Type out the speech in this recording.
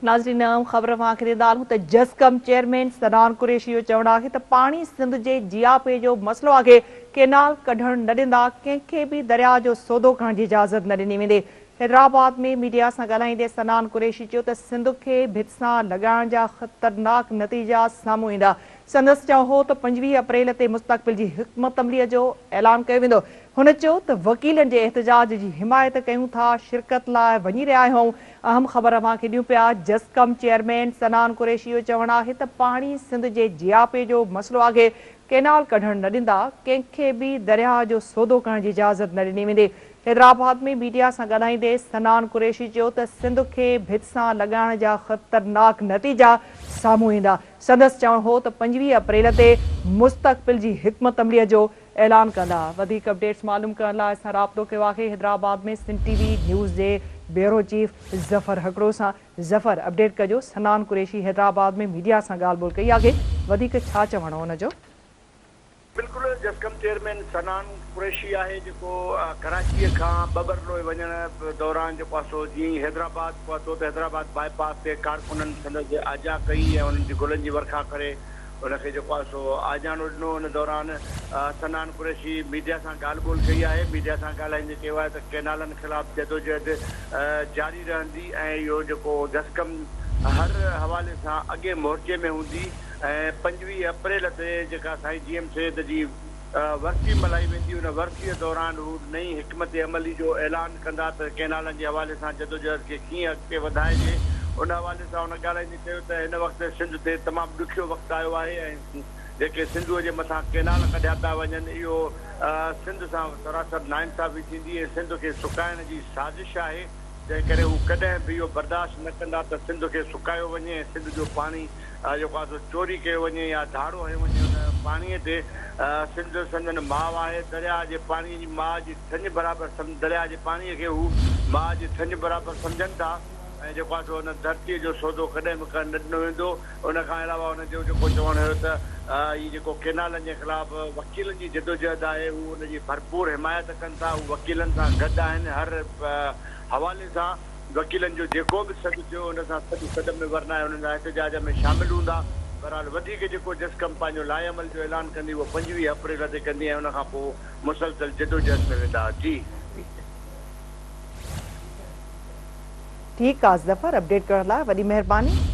ناظرين اهم خبر اوهان کي ڏيندا هلون ته جسقم چيئرمين صنعان قريشي جو چوڻ آهي ته پاڻي سنڌ جي جياپي جو مسئلو آهي، ڪينال ڪڍڻ نه ڏيندا، ڪنهن کي به درياء جو سودو ڪرڻ جي اجازت نه ڏني ويندي. حيدرآباد ۾ ميڊيا سان ڳالهائيندي صنعان قريشي چيو ته سنڌ کي ڀت سان لڳائڻ جا خطرناڪ نتيجا سامهون ايندا. سندس چوڻ هو ته 25 اپريل تي مستقبل جي حڪمت عملي جو اعلان ڪيو ويندو. هن چيو ته وڪيلن جي احتجاج جي حمايت ڪيون ٿا، شرڪت لاء وڃي رهيا آهيون، اهم خبر اوهان کي ڏيون پيا، جسقم چيئرمين صنعان قريشي جو چوڻ آهي ته پاڻي سنڌ جي جياپي جو مسئلو آهي، ڪينال ڪڍڻ نه ڏيندا، ڪنهن کي به درياهه جو سودو ڪرڻ جي اجازت نه ڏني ويندي. حيدرآباد ۾ ميڊيا سان ڳالهائيندي صنعان قريشي چيو ته سنڌ کي ڀت سان لڳائڻ جا خطرناڪ نتيجا سامهون ايندا. سندس چوڻ هو ته 25 اپريل تي مستقبل جي حڪمت عملي جو اعلان ڪندا. وڌيڪ اپڊيٽس معلوم ڪرڻ لاء اسان رابطو ڪيو آهي حيدرآباد ۾ سنڌ ٽي وي نيوز جي بيورو چيف ظفر هڪڙو سان. ظفر اپڊيٽ ڪجو صنعان قريشي حيدرآباد ۾ ميڊيا سان ڳالهه ٻولهه ڪئي آهي وڌيڪ ڇا چوڻ هو ان جو. بلڪل جسقم چيئرمين صنعان قريشي آهي جيڪو ڪراچيء کان ٻٻرلوء وڃڻ دوران جيڪو آهي سو جيئن ئي حيدرآباد پهتو ته حيدرآباد باء پاس تي ڪارڪنن سندس آجيان ڪئي ۽ انهن جي گلن جي ورکا ڪري ان کي جيڪو آهي سو آجياڻو ڏنو ان دوران صنعان قريشي ميڊيا سان ڳالهه ٻولهه ڪئي آهي ميڊيا سان ڳالهائيندي چيو آهي ته ڪئنالن خلاف جدوجهد جاري رهندي ۽ اهو جيڪو جسقم هر حوالي سان اڳئين مورچي ۾ هوندي ۽ 25 اپريل تي جيڪا سائين جي ايم سيد جي ورسي ملهائي ويندي ان ورسيء دوران هو نئين حڪمت عملي جو اعلان ڪندا ته ڪئنالن جي حوالي سان جدوجهد کي ڪيئن اڳتي وڌائجي ان حوالي سان هن ڳالهائيندي چيو ته هن وقت سنڌ تي تمام ڏکيو وقت آيو آهي ۽ جيڪي سنڌوء جي مٿان ڪئنال ڪڍيا پيا وڃن اهو سنڌ سان سراسر ناانصافي ٿيندي ۽ سنڌ کي سڪائڻ جي سازش آهي جنهن ڪري هو ڪڏهن به اهو برداشت نه ڪندا ته سنڌ کي سڪايو وڃي ۽ سنڌ جو پاڻي جيڪو آهي سو چوري ڪيو وڃي يا ڌاڙو هنيو وڃي ان پاڻي تي. سنڌ سندن ماء آهي. درياهه جي پاڻي جي ماء جي ٿڃ برابر درياهه جي پاڻي کي هو ماء جي ٿڃ برابر سمجهن ٿا ۽ جيڪو آهي سو ان ڌرتيء جو سودو ڪڏهن به ڪرڻ نه ڏنو ويندو. ان کان علاوه هن جو جيڪو چوڻ هيو ته هي جيڪو ڪينالن جي خلاف وڪيلن جي جدوجهد آهي هو ان جي ڀرپور حمايت ڪن ٿا، هو وڪيلن سان گڏ آهن، هر حوالي سان وڪيلن جو جيڪو به سڏ ٿيو ان سان سڏ سڏ ۾ ورنائي انهن سان احتجاج ۾ شامل هوندا. بهرحال وڌيڪ جيڪو جسقم پنهنجو لائحه عمل جو اعلان ڪندي اهو 25 اپريل تي ڪندي ۽ ان کان پوء مسلسل جدوجهد ۾ ويندا. جي. ٺيڪ آ ظفر اپڊيٽ ڪرڻ لاء وڏي مهرباني.